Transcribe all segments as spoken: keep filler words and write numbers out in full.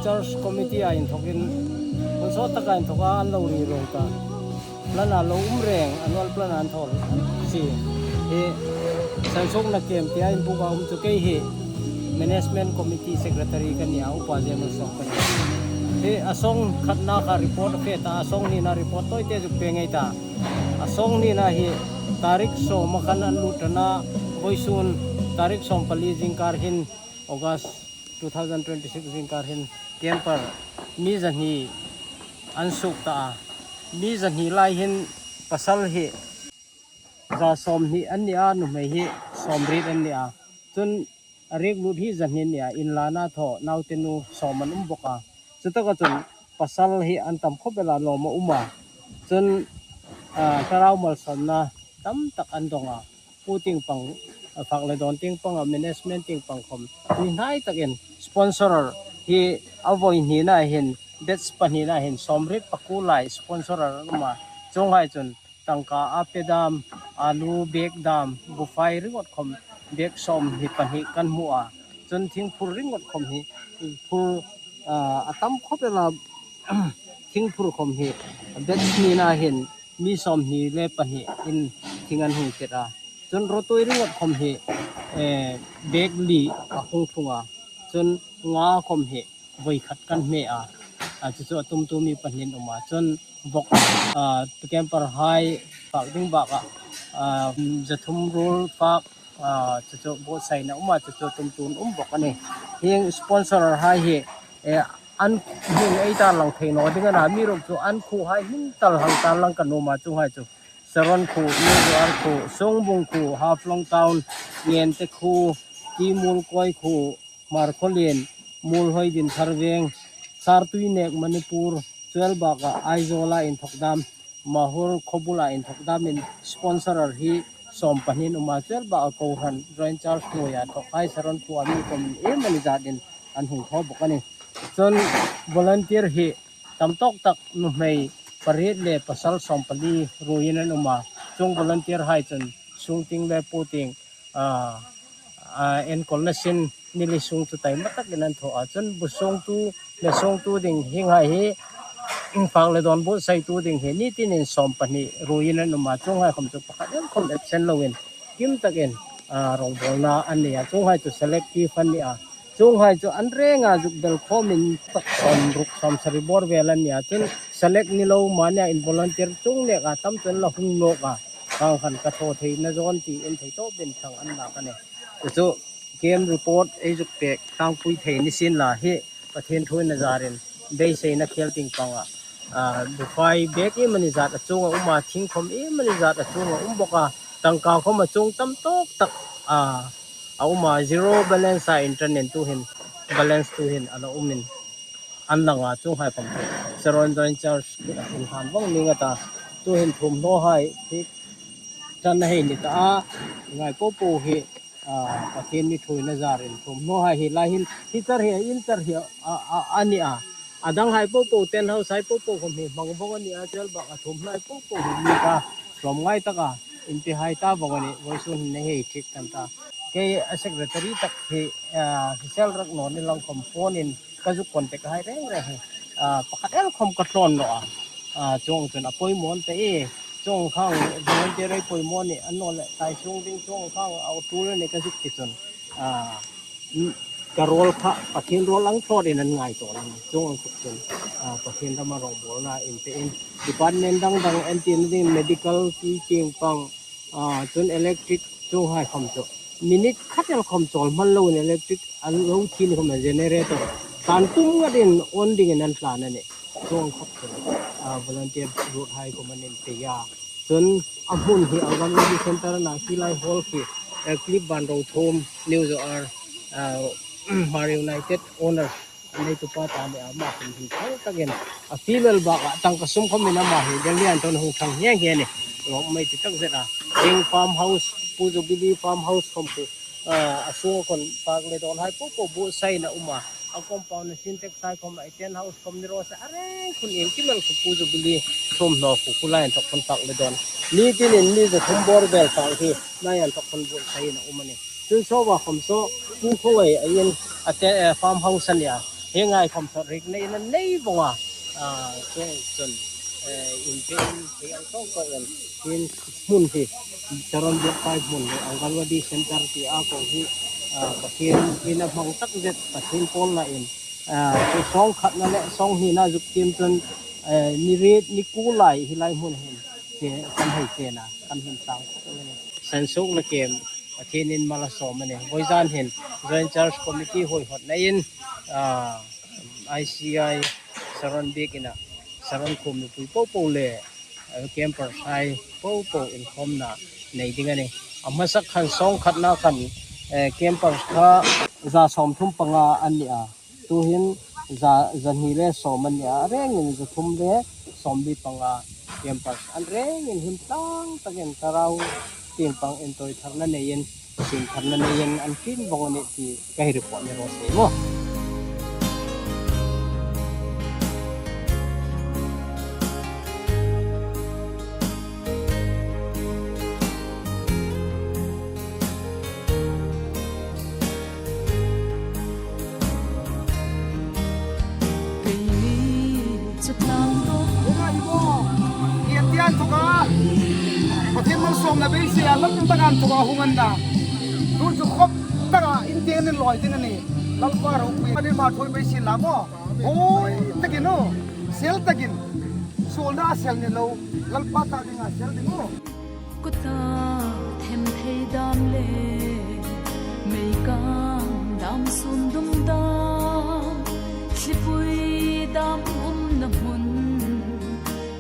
Church Committee-a inthokin, hun sawt taka inthoka an lo ri ro ta. Plan-a lo um reng, annual plan-a an thaw si. Hi sansuokna kem tia inbuk a um chu kei hi Management Committee Secretary ka nia, Upa J. Malsawm ka nia. Hi a sawng khatna kha report a fe ta, a sawng hnina report tawite zuk pe ngei ta. A sawng hnina hi tarik sawm a khan an lut ta a, vawisun tarik sawm pali zingkar hin, August two thousand twenty-six zingkar hin camper mi zahni an suok ta a. Mi zahni lai hin pasal hi za sawmhni an ni a, nuhmei hi sawmriet an ni a. Chun a riek lut hi zahni an ni a, inlana thaw naute nu sawm an um bawk a. Chutaka chun pasal hi an tam khawp el a, lawm a um a. Chun, ah, thlarau malsawmna tam tak an dong a. Pu tieng pang, ah, fak le dawn tieng pang, ah, management tieng pang khawm tui hnai takin sponsor hi a vawi hnina hin, batch pahnina hin sawmriet pakuo lai sponsor an um a. Chuonghai chun tangka a pe dam, alu bag dam, bufai ringawt khawm bag sawmhni pahni kan hmu a. Chun thingphur ringawt khawm hi, phur, ah, a tam khawp el a, thingphur khawm hi batch hnina hin mi sawmhni le pahni in thing an hung tet a. Chun rawtui ringawt khawm hi, eh, bag li a hung tlung a. Chun nga khawm hi vawi khat kan hme a. A, chu chu a tumtu mi pahni an um a. Chun vawk, ah, camper hai fak ding bakah, ah, zathum ruol fak, ah, chu chu buotsaina um a, chu chu tumtu an um bawk a nih. Hieng sponsor hai hi, eh, an hming ei tarlang thei naw ding a na, amiruokchu an khuo hai hming tarlang tarlang kan nuom a, chuonghai chu Saron khuo, New Zuar khuo, Songbung khuo, Haflong Town, Ngente khuo, Timul Koi khuo, Hmarkhawlien, Muolhoi, Dintharveng, Sartui nek Manipur, chuel bakah Aizawl-a inthok dam, Mahur Khawbul-a inthok damin sponsor hi sawm pahni an um a, chuel bakah kohran Joint Church hnuoia thawk hai Saron khuoa mi khawm iem ani zatin an hung thaw bawk a nih. Chun volunteer hi tam tawk tak, nuhmei pariet le pasal sawm pali ruoiin an um a. Chuong volunteer hai chun sung tieng le puo tieng, ah, ah, enkawl nasin ni li sung chu taima takin an thaw a. Chun bu sungtu, hme sungtu ding hienghai hi, fak le dawn buotsaitu ding hi ni tinin sawm pahni ruoiin an um a. Chuonghai khawm chu pakhat el khawm absent loin kim takin, ah, rawngbawlna an nei a. Chuonghai chu selective an ni a. Chuonghai chu an renga zuk bel khawmin tak sawmruk sawmsari bawr vel an ni a. Chun select ni lo mania in volunteer chuong neka tam chu an la hung nawk a. Khang khan ka thaw theina zawn tiin thei tawpin thang an lak a nih. Chu chu camp report ei zuk pek tlangpui thei ni sien la hi Pathien thu inzarin beiseina khel tieng panga, ah, bufai bag iem ani zat a chunga um a, thing khawm iem ani zat a chunga um bawk a, tangka khawm a chung tam tawk tak, ah, a um a, zero balance-a inṭan in tuhin balance tuhin a la umin an lang a, chuonghai khawm chu Saron Joint Church a inhlan vawng ning a ta, tuhin thuomhnawhai hi ṭan a hei ni ta a, ngai po po hi, ah, Pathien mi thu inzarin thuomhnawhai hi lai hin, hi char hi, in char hi, a, a, a ni a. A danghai po po, tent house-hai po po khawm hi hmang vawng a ni a, chuel bakah thuomhnawhai po po hi mi ta hlawm ngai taka inpehai ta vawng a nih, vawisun hin a hei ṭhik kan ta. Kei a secretary tak hi, ah, hi sel rak naw ni lang khawm phone-in ka zuk contact-hai reng reng hi, ah, pakhat el khawm ka tlawn naw a. Ah, chuong chun a poimaw an ta e, chuong khang volunteer ei poimaw ni, annawleh taisung ding chuong khang a tul a ni ka zuk ti chun, ah, ka role kha Pathien role ang tlawmin an ngai tawh a nih. Chuong ang khawm chun, ah, Pathien rama rawngbawlna inpein department dang dang entirna ding medical, tui tieng pang, ah, chun electric chuonghai khawm chu minute khat el khawm chawl hman loin electric a lo thi ni khawm a generator tlan tum ngatin on dingin an tlan a nih. Chuong khawp chu, ah, volunteer ruothai khawm an inpei a. Chun a hmun hi Anganwadi Centre a na, hi lai hall khi, eh, Cliff Vanrothuom, New Zoar, ah, Hmar United owner, neitupa ta a ni a, ama khawm hi thang takin a female bakah tangka sum khawmin ama hi Delhi an ton hung thang hieng hieng a nih. Lawm mei ti tak zet a. Hieng farmhouse, Pu Jubilee farmhouse khawm khu, ah, a sunga khun fak le dawnhai po po buotsaina um a. A compound-a Sintex-hai khawm a, tent house khawm ni raw se, a reng khun iengkim el khu Pu Jubilee thuomhnaw khu, khu lai an thawk khun fak le dawn ni tinin mi za thum bawr vel fak hi lai an thawk khun buotsaina um a nih. Chun saw va khawm saw Pu Khawngei a in a te, eh, farmhouse a ni a. Hi ngai khom thawt rik nei na nei bonga. A, chu chun, eh, in pe in pe ang kong kong in, in hmun hi, Saron Biak Pai hmun hi, Anganwadi Center ti a kong hi, a, Pathien in a hmang tak zet, Pathien pawlna in, a, chu sawng khatna le sawng hnina zuk tiem chun, eh, ni riet ni kuo lai hi lai hmun hin, che, kan hei che na, kan hin sang khawp a ni. Sansuokna kem, Pathienin mal a sawm a ni. Vawizan hin, Joint Church Committee huoihawtna in, a, I C I Saron Biak ina, Saron khum mipui popo le, eh, campers hai popo inkhawmna nei ding a ni. A hmasa khan sawng khatna khan, eh, campers kha za sawmthum panga an ni a. Tuhin za, za hni le sawm an ni a. A rengin za thum le sawmli panga campers an rengin him tlang takin thlarau tieng pang intawi tharna neiin, sin tharna neiin an kin vong a nih ti ka hei report ni raw se maw. Keini chu tlang tawk. Hieng tieng thuka Pathien malsawmna beiseia lam taka an thuka hung an na. Tu chu khop taka in tieng nen lawi ding a nih. Lalpa ropui a ni ma thuoi beiseia la maw. Hoi takin u, sel takin. Suolna a sel ni lo. Lalpa ta dinga sel ding u. Kuta them thei dam le, meikang dam, sundum dam, thlipui dam umna hmun,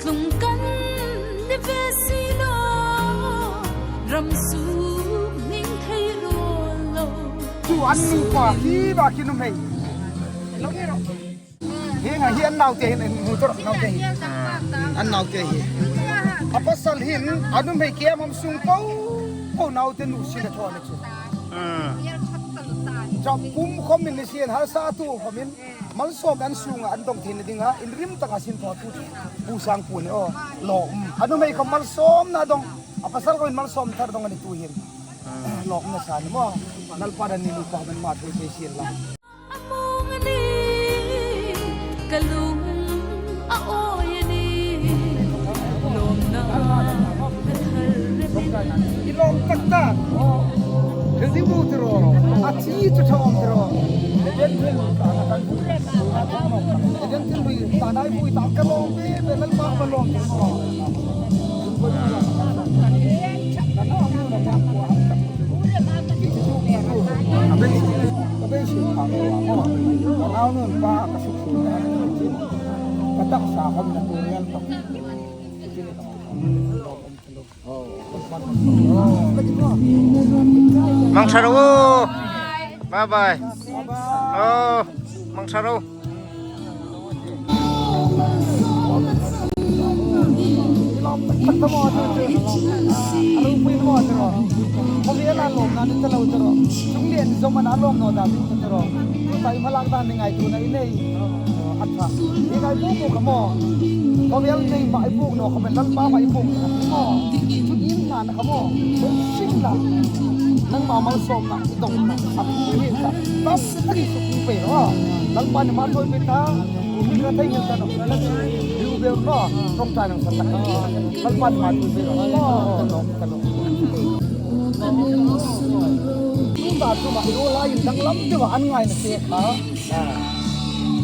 tlung kan ni ve si lo, ram suk ning thei ruol lo. Tu an nupa hi ba ki nuhmei. Hieng ang hi an naute hin, an hmu tawk naute hi. An naute hi. A pasal hin, a nuhmei ke a mam sung po po naute nu sin a thaw ni chu. Chapum khawmin ni sien, harsa tu khawmin, malsawm an sunga an dong theina dinga, inrim taka sin thaw tu chu. Pu Sangpu ni aw, lawm. A nuhmei khawm malsawmna dong, a pasal khawmin malsawm thar dong a ni tu hin. Lawmna sa ni maw. Lalpa dan ni nupa man ma thu pe sien la. A mawng a ni, ka lung a awi a ni, lawmna ka thar rem a ni. I lawm tak tak. Thil ding bu tiro. A thi chu thawm tiro. Eden thil, eden thil lui, ta nai bui ta ka lawm ve ve, Lalpa ka lawm ve. Mang tha ro. Bye bye. Oh, mang tha ro. Khawvela lawmna ni ta lo ta ro. Chunglien zoma na lawm naw dan ni ta ro. Tuta i hmalak dan ni ngaituona i nei. A tha. I ngai po po kha maw. Khawvel nei ma i puk naw kha maw, Lalpa ma i puk naw kha maw. Chu in hlan kha maw. Hung sing la. Nangma malsawmna i dong na. A pu hi ta. Tam tak i suk pei ro. Lalpa ni ma thoi pei ta. Ka thei ngil ta naw, ka la chu, liu bel naw, ṭawngṭai nang sa tak. Lalpa ni ma thu bel naw, naw, ka naw. Tuta chu ma, i ro lai in danglam deu an ngaina te kha.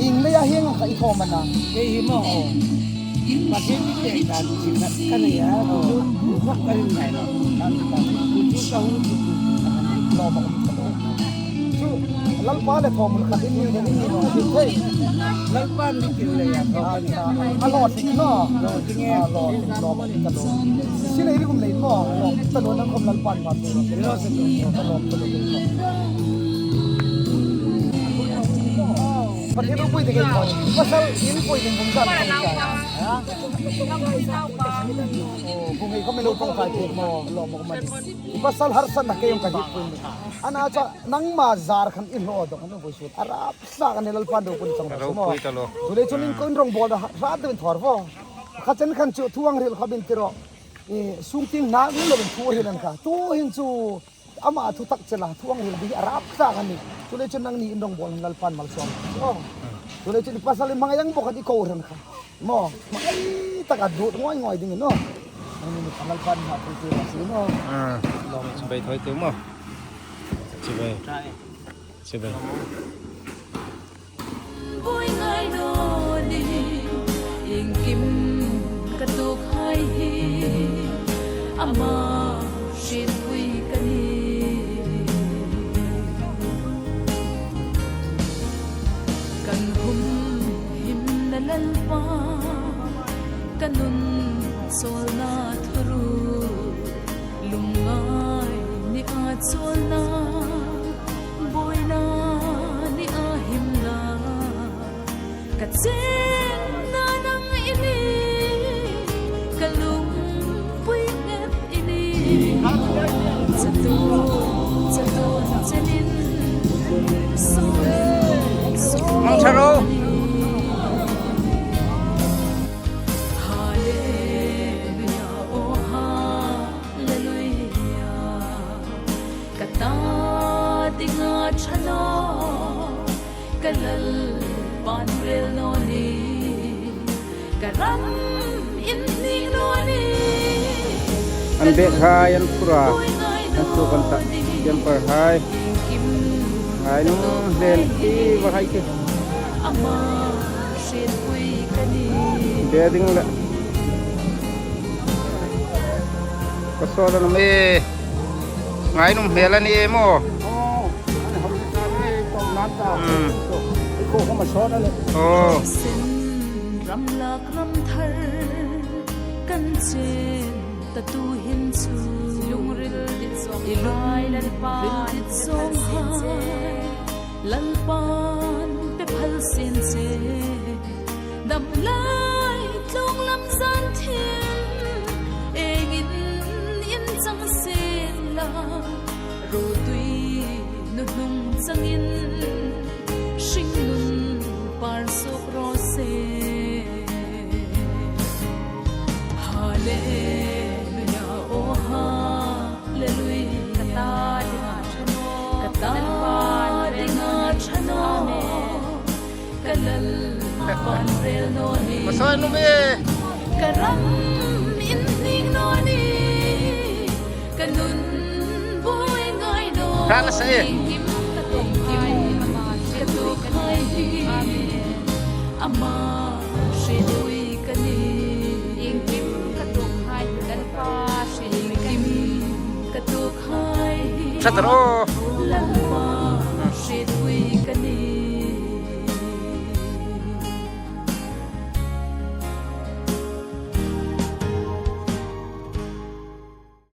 Ieng leia hieng kha i thaw am a na. Kei hi maw. Pathien mi te dan chi khat ka nei a, tu chu, tu khat ka ring ngai lo. Kan ta, tu chu ka hung chu tu. Lo ma. Chu, Lalpa le thaw mun khat in ni, ni, ni, ni, ni, thei. Lalpa mi kin le ya, thaw ka ni. A lo thik naw. Lo thik nge. A lo thik, lo ma, ka lo. Si le ri kum le mo, lo, ta lo nang khom Lalpa ma tu. Lo si tu. Ka lo, ka lo. Pathien ropui ding kei thaw. Pasal in pui ding bung san. Ha? Oh, bung ei khom lo kong kai thei mo, lo ma ma. Pasal harsatna kei hung ka hip pui. Ana cha nangma zar khan i hlo dawk an voi sut. A rap sa kan Lalpan ropui chang ro mo. Ropui ta lo. Chu le chun in ko in rawngbawl da hrat deuin thawr vo. Kha chen khan chu thu ang hril kha bin ti ro. E, sung ting na in lo bin thu hril an kha. Tu hin chu ama thu tak chela thu ang hril bi a rap sa kan ni. Chu le chun nangni in rawngbawl Lalpan malsawm. Oh. Chuleiin chu pasal hmangai ang bawk a ti ko ran kha. Maw, hmangai taka dut ngoi ngoi ding naw. Nangni mi kanal pan ma pui pui ma si naw. Ah, lo mi chu bei thoi tu maw. Chu bei. Chu bei. Buoi ngai naw ni, iengkim ka tuokhai hi, ama hrietpui ka nih. Kan humhimna Lalpa, ka nun chawlna thuruk, lungngai nia chawlna, buoina nia himna, ka chenna nang i nih, ka lungpui nghet i nih. Chatuon, chatuon chenin, sawl, sawl. Hmang ṭha ro. Hallelujah, oh hallelujah. Ka ta dinga ṭha naw, ka Lalpan rel naw ni, ka ram inhning naw ni. An bag hai an phur a, an suok an ta, camper hai. Hai nu, len ti va hai ke. Ama hrietpui ka nih. Be ding le. Ka sawl an um e. Ngainuom hmel a ni e maw? Hmm. Oh. Ram lak ram thar kan chen ta tu hin chu. Lungril dit zawng hai, Lalpan pe phal sien che. Dam lai tlung lam zan thim, engin in chang sien la, ro tui nu hnung changin, hringnun par suok raw se. Hallelujah, oh hallelujah. Ka ta dinga ṭha naw, ka ta dinga ṭha naw. Ka Lalpan rel naw ni. Ka sawl an um e. Ka ram inhning naw ni. Ka nun buoi ngai naw ni. Ral a sa e. Iengkim ka tuokhai, ka tuokhai hi. Ama hrietpui ka nih. Iengkim ka tuokhai, Lalpa hrietpui ka nih. Iengkim ka tuokhai hi. Ṭha ta ro.